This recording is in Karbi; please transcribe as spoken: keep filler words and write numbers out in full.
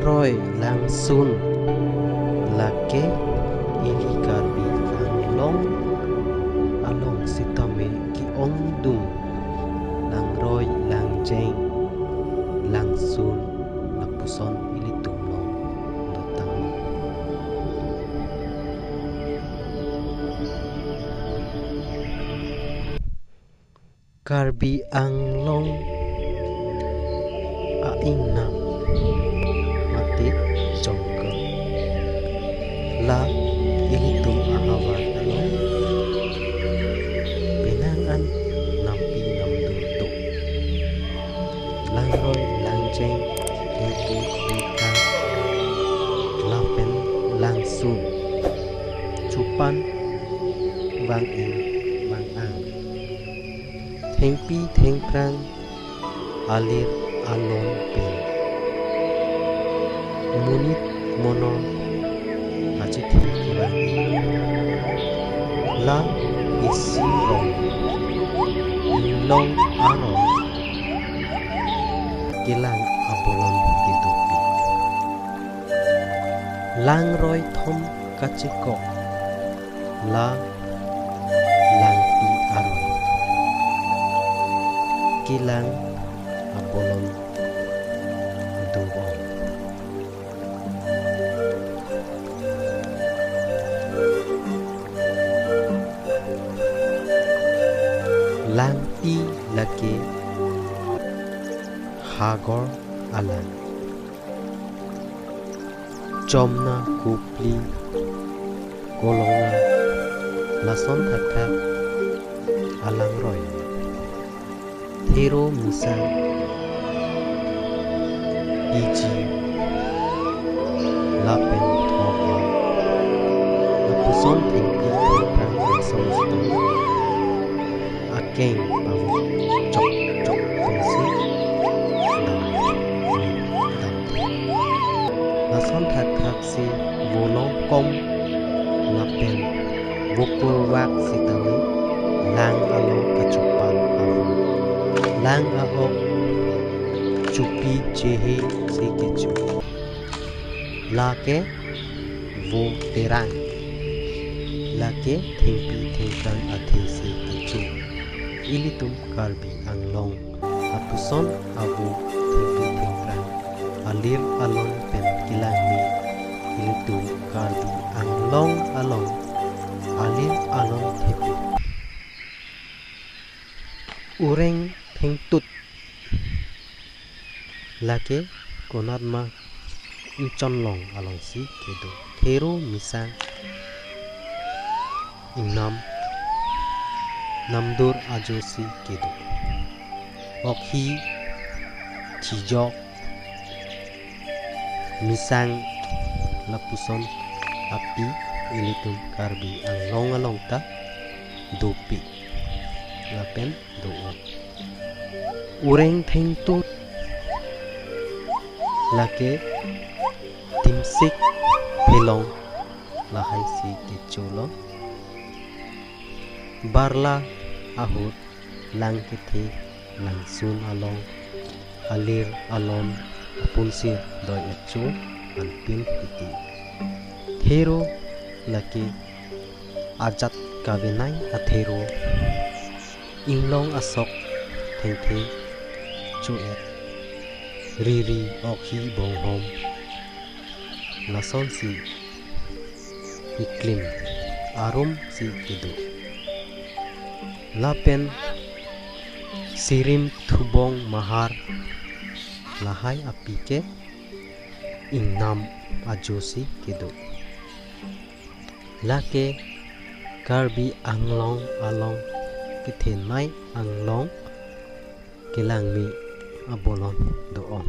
Roi langsun, lake ili Karbi Anglong along sitame ke-ongdung langroi, langjeng, langsun lapuson ilitum along dotang. Karbi Anglong a-ingnam mate jongkok, la ilitum ahavar along penang an nampi namdur do. Langroi, langjeng, thengpi, thengphrang, lapen langsun chupan vang-ing vang-ang. Thengpi thengphrang, alir alon pen monit mono achethe kevang, la isi rong inglong arong kelang abolon kedopi. Langroi thom kachekok, la langpi arong kelang abolon do-ong. Langpi lake hagor alang. Chomna, kopli, kolongna, lason thakthak alangroi. Thero, misang, piji, lapen thok, lapuson thengpi thengphrang angsong sitame akeng pavut chok chok pensi dam, dam. Lason thakthak si volong kom lapen vokurvak sitame lang along kachupan avo. Lang a-ok chupi chehe si kecho. Lake vo terang, lake thengpi thengphrang athe si kecho. Ilitum Karbi Anglong apuson avo thengpi thengphrang, alir alon pen kelang me, ilitum Karbi Anglong along alir alon thepi. Ureng thengtut, lake konatma ingchonlong alongsi kedo. Thero, misang, ingnam namdur ajosi kedo. Okhi, chijok, misang lapuson api ilitum Karbi Anglong along ta dopik lapen do-ong. Ureng thengtut, lake timsik, phelong, lahai si kecholo. Barla ahut lang kethe langsun along alir alon apunsir doi-et cho anpin titi. Thero lake ajat kavenai athero, inglong asok thengthe cho-et, riri okhi bonghom lasonsi iklim arum si kedo. Lapen sirim thubong mahar lahai api ke ingnam ajosi kedo. Lake Karbi Anglong along kethenei anglong kelang me abolon do-ong.